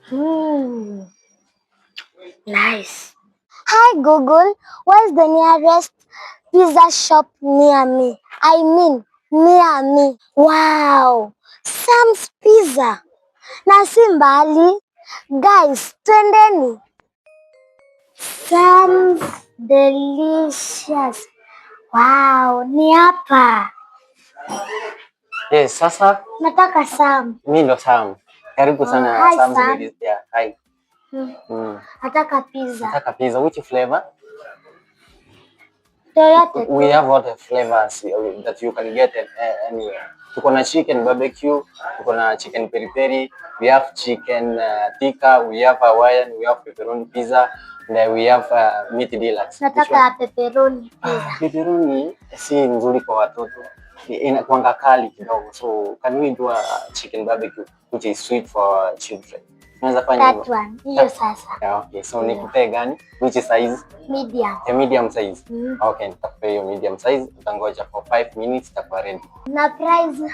Hmm. Nice. Hi Google, where's the nearest pizza shop near me? I mean, near me. Wow, Sam's Pizza. Na si mbali. Guys, twendeni. Sam's Delicious. Wow, ni hapa. Yes, sasa Nataka Sam. mimi ndo Sam. Karibu sana Hi Sam's Sam. Delicious. Yeah, hi. Nataka pizza. Nataka pizza. Which flavor? Yoyote We tu. have all the flavors that you can get anywhere. Tuko na chicken barbecue, tuko na chicken peri peri, we have chicken tikka, we have Hawaiian, we have pepperoni pizza, and we have meat deluxe. Nataka pepperoni pizza. Pepperoni si nzuri kwa watoto. Inakuanga kali kidogo. So can we do a chicken barbecue which is sweet for children? Unaweza fanya That one. Hiyo sasa. Yeah, okay. So nikupe gani? Which size? Medium. A medium size. Okay, nitakupa hiyo medium size. Utangoja for 5 minutes itakuwa ready. Na price?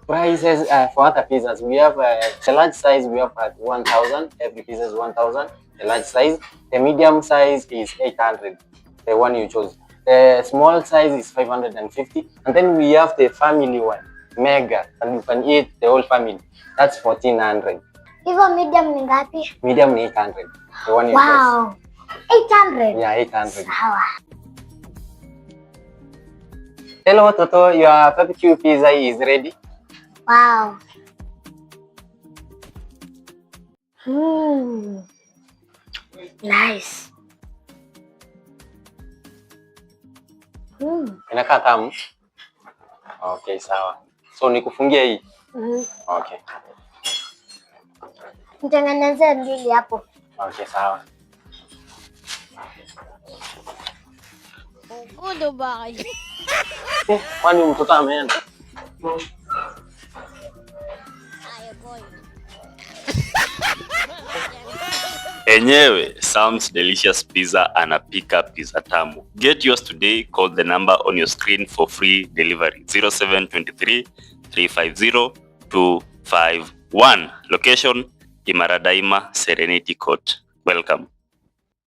Prices for other pizzas we have the large size we have at 1,000. Every pizza is 1,000. The large size. The medium size is 800. The one you chose. The small size is 550. And then we have the family one, mega, and you can eat the whole family. That's 1,400. Hivyo medium ni ngapi? Medium ni 800. The one you chose. Wow. 800? Yeah, 800. Sawa. Hello, Toto. Your barbecue pizza is ready. Wow. Nice. Inakaa tamu. Okay, sawa. So nikufungie hii. Okay. Nitengenezee mbili hapo. Okay, sawa. Ugudo ba kayo? Kwani mtoto ameenda? Enyewe, Sam's Delicious Pizza anapika pizza tamu. Get yours today. Call the number on your screen for free delivery. 0723 350 251. Location, Imara Daima, Serenity Court. Welcome.